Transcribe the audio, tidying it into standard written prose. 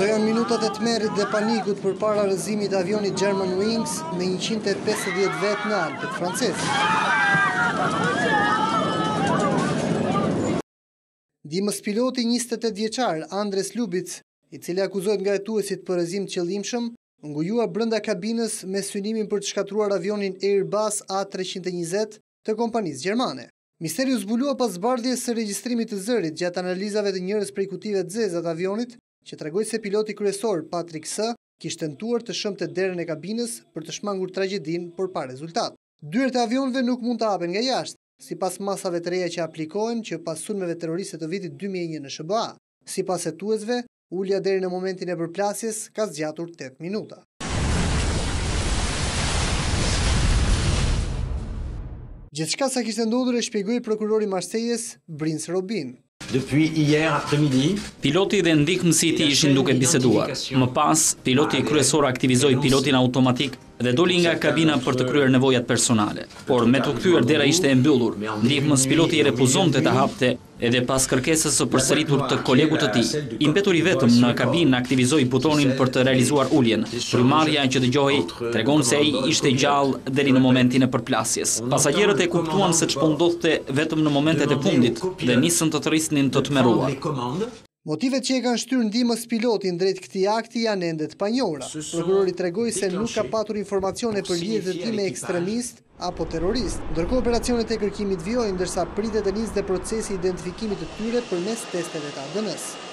Këto janë minutat e tmerrit dhe panikut përpara rrëzimit të avionit Germanwings me 150 vetë në Alpet franceze. Ndihmës piloti 28 vjeçar Andreas Lubitz, i cili akuzohet nga hetuesit për rrëzim të qëllimshëm, u ngujua brenda kabinës me synimin për të shkatërruar avionin Airbus A320 të kompanisë gjermane. Misteri u zbulua pas zbardhjes së regjistrimit të zërit gjatë analizave të njërës prej kutive të zeza të avionit, që tregoi se piloti kryesor, Patrick S., kishte tentuar të shembte derën e kabinës për të shmangur tragjedinë, por pa rezultat. Dyert e avionëve nuk mund të hapen nga jashtë, sipas masave të reja që aplikohen që pas sulmeve terroriste të vitit 2001 në SHBA. Sipas hetuesve, ulja deri në momentin e përplasjes ka zgjatur 8 minuta. Gjithçka sa kishte ndodhur e shpjegoi prokurori i Marsejës, Brice Robin. Depuis hier après-midi. Piloti dhe ndihmësi i tij ishin duke biseduar. Më pas, piloti kryesor aktivizoi pilotin automatik dhe doli nga kabina për të kryer nevojat personale. Por me t'u kthyer dera ishte e mbyllur. Ndihmës piloti refuzonte ta hapte Edhe pas kërkesës së përsëritur të kolegut të tij, i mbetur i vetëm në kabinë aktivizoi butonin për të realizuar uljen. Frymëmarrja që dëgjohej tregon se ai ishte gjallë deri në momentin e përplasjes. Pasagjerët e kuptuan se ç'po ndodhte vetëm në momentet e fundit dhe nisën të thërrisnin të tmerruar. Motivet që e kanë shtyrë ndihmës pilotin drejt këtij akti janë ende të panjohura. Prokurori tregoi se nuk ka patur informacione për lidhjet e tij me ekstremistë apo terroristë. Ndërkohë operacionet e kërkimit vijojnë, ndërsa pritet të nisë dhe procesi i identifikimit të tyre përmes testeve të ADN-së.